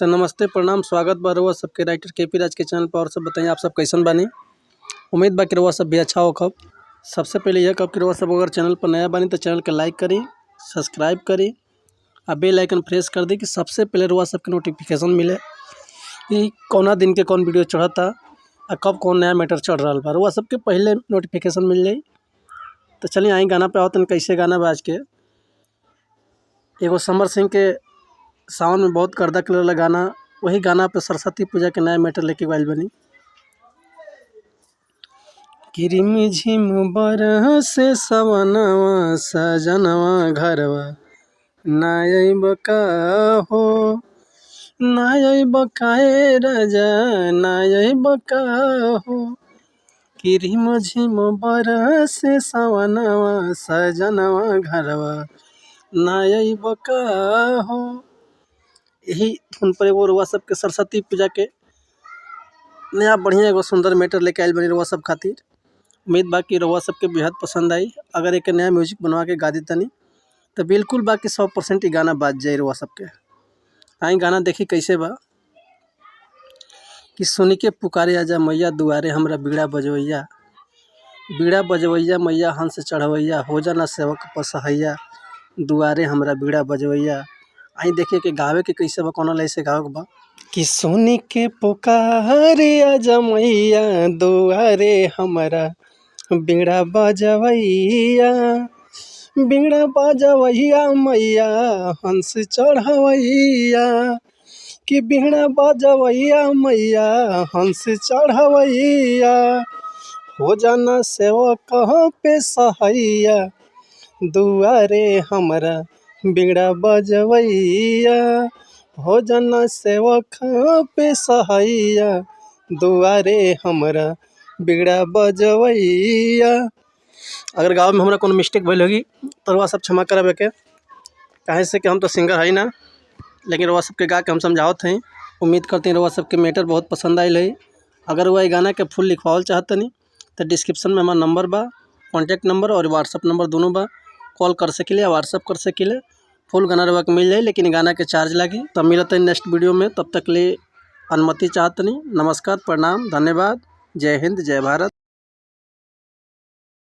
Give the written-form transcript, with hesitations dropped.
तो नमस्ते, प्रणाम, स्वागत बा रउआ सबके राइटर के पी राज के चैनल पर। और सब बताइए, आप सब कैसन बानी? उम्मीद बा कि रउआ सब भी अच्छा होखब। सबसे पहले यह कहब कि रउआ सब अगर चैनल पर नया बानी तो चैनल के लाइक करी, सब्सक्राइब करी आ बेल आइकन प्रेस कर दी कि सबसे पहले रउआ सबके नोटिफिकेशन मिले कि कौना दिन के कौन वीडियो चढ़ता आ कब कौन नया मैटर चढ़ रहा बा, रउआ सबके पहले नोटिफिकेशन मिल जाई। तो चलिए आई गाना पे आओ तन कैसे गाना बा आज के। एगो समर सिंह के सावन में बहुत गर्दा करेला गाना, वही गाना पे सरस्वती पूजा के नया मैटर लेके आइल बनी। कि रिम झिम बरसे सवनवा सजनवा घरवा ना अइब का हो, ना अइब का ए राजा, ना अइब का हो। कि रिम झिम बरसे सवनवा सजनवा घरवा ना अइब का हो। यही धुन पर एगो रउआ सबके सरस्वती पूजा के नया बढ़िया एगो सुंदर मैटर लेके आइल बनी रउआ सब खातिर। उम्मीद बा कि रउआ सबके बेहद पसंद आई। अगर एक नया म्यूजिक बनवा के गा दी तनी तो बिल्कुल बा कि 100% ई गाना बाज जाई रउआ सबके। आई गाना देखी कैसे बा कि सुन के पुकारे आजा मैया दुआरे हमरा बीड़ा बजवैया, बीड़ा बजवैया मैया हंस चढ़वैया, हो जाना सेवक पसहैया, दुआरे हमरा बीड़ा बजवैया। आई देखिए कि गावे के कैसे बा, कौन लाइन से गावे के बा। कि सुन के पुकारे आजा मैया दुआरे हमरा बीड़ा बजवैया, बीड़ा बजवैया मैया हंस चढ़वैया, कि बीड़ा बजवैया मैया हंस चढ़वैया, हो जाना सेवक पे सहैया, दुआरे हमरा बीड़ा बजवैया, हो जाना सेवक पे सहैया, दुआरे हमरा बीड़ा बजवैया। अगर गाँव में हमरा कोनो मिस्टेक भइल होगी तो रउआ सब क्षमा करब के, काहे से कि हम तो सिंगर है ना, लेकिन रउआ सबके गा के हम समझावत हई। उम्मीद करते हैं रउआ सबके मैटर बहुत पसंद आयल है। अगर रउआ ई गाना के फुल लिखवावल चाहतनी तो डिस्क्रिप्शन में हमार नंबर बा, कॉन्टैक्ट नंबर और व्हाट्सअप नंबर दोनों बा, कॉल कर सकिले या व्हाट्सअप कर सकिले। फुल गाना रउआ के मिल जाई, लेकिन गाना के चार्ज लागी। तब मिलत है नेक्स्ट वीडियो में, तब तक ले अनुमति चाहतनी। नमस्कार, प्रणाम, धन्यवाद, जय हिंद, जय भारत।